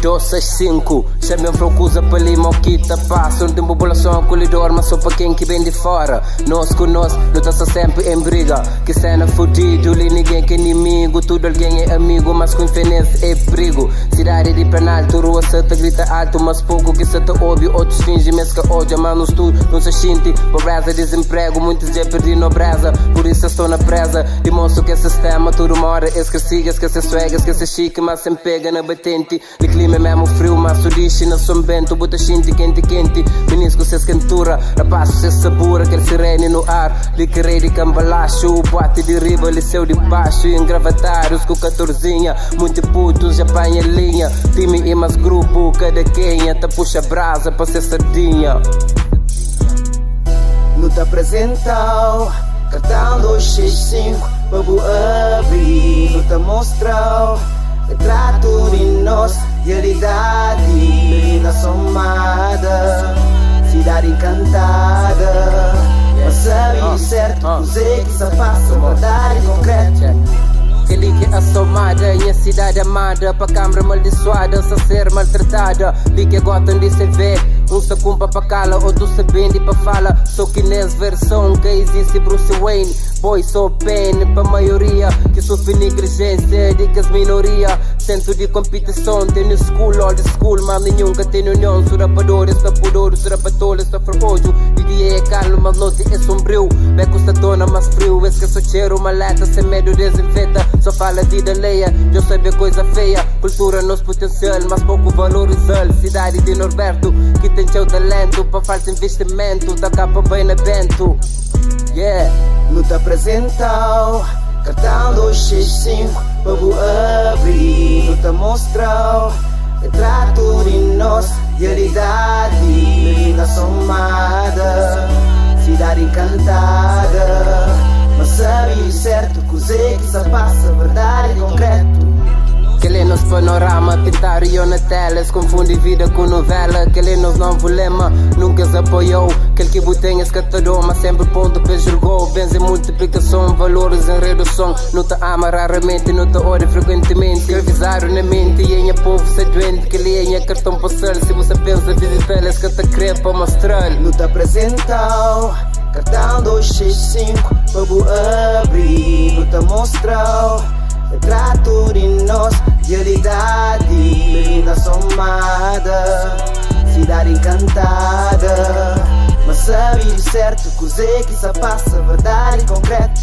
265 Xa ben fla kuza pa li, mo ki ta pasa. Un ten populason akolhedor, mas só pa ken ki ben di fora. Nos ku nos, nu ta sta senpri en briga. Ki sena fudidu li, ningén ki inimigu. Tudu algen é amigu, mas ku infenês é prigu. Sidadi di Planaltu, rua sa ta grita altu, mas poku ki sa ta obi. Otus finji ma es ka odja, mas nos tudu nu sa xinti pobreza, dizinpregu, muitus dja pirdi nobreza. Pur isu es sta na preza. Dimonstra ki es sistema tudu moda es kre sigi, es kre ser swag, es kre ser xiki, mas sen pega na batenti. Di klima é memu friu, mas su dixi na Son Bentu bu ta xinti kenti kenti. Minis ku ses kentura, rapaz ku ses sabura, kel sireni nu ar li ki rei di kambalaxu. Boati di riba, liseu di baxu, engravatadus ku katorzinha, munti putus dja panha linha. Timi i mas grupu, kada kenha ta puxa braza pa ses sardinha. Nu ta apresenta-u Cartão 265 pa bu abri. Nu ta mostra-u retrato di nos realidadi na Somada, cidade encantada. Pa sabe di certo kuzê ki sa pasa, verdade concreto. Kel-li ki é Somada, nha cidade amada. Pa câmara maldisuada, sa ser maltratada. Li ki é Gotham di CV. Un sa kumpa pa kala, otu sa bende pa fala. Só ki nes verson ka existe Bruce Wayne. Boy, só pain pa maioria ki sufri negligência di kes minoria. Centro di competição tem new school, old school, mas nenhum ka tem união. Su rapadores sta pudoru, su rapatoles sta fra odju. Di dia é calmo, mas noite é sombrio. Beco sta torna mais frio, es que só cheiro maleta, sem medo desinfeta. Só fala vida leia, eu sabe coisa feia. Cultura nos potencial, mas pouco valorizal. Cidade de Norberto, que tem seu talento, pa falta investimento, da capa bem na bento. Yeah. Nu ta apresenta-u Cartão 265 pa bu abri. Nu ta mostra-u retrato di nos realidadi na Somada, cidade encantada. Mas sabe di certo kuzê ki sa pasa, verdade concreto. Kel é nos panorama, pintar eu na tela. Es confunde vida com novela. Kel é nos novo lema, nunca se apoiou. Kel ki bu tem es catador, mas sempre ponto pe julgou. Bens em multiplicação, valores em redução. Não te ama raramente, não te odia frequentemente. Escravizado na mente e em povo se doente. Kel é nha cartão postal. Se você pensa visitar, es que te crê pa mostrar. Nu ta apresenta-u Cartão 265 pa bu abri. Nu ta mostra-u retrato di nos realidadi na Somada, cidade encantada. Mas sabe di certo kuzê ki sa pasa, verdade concreto.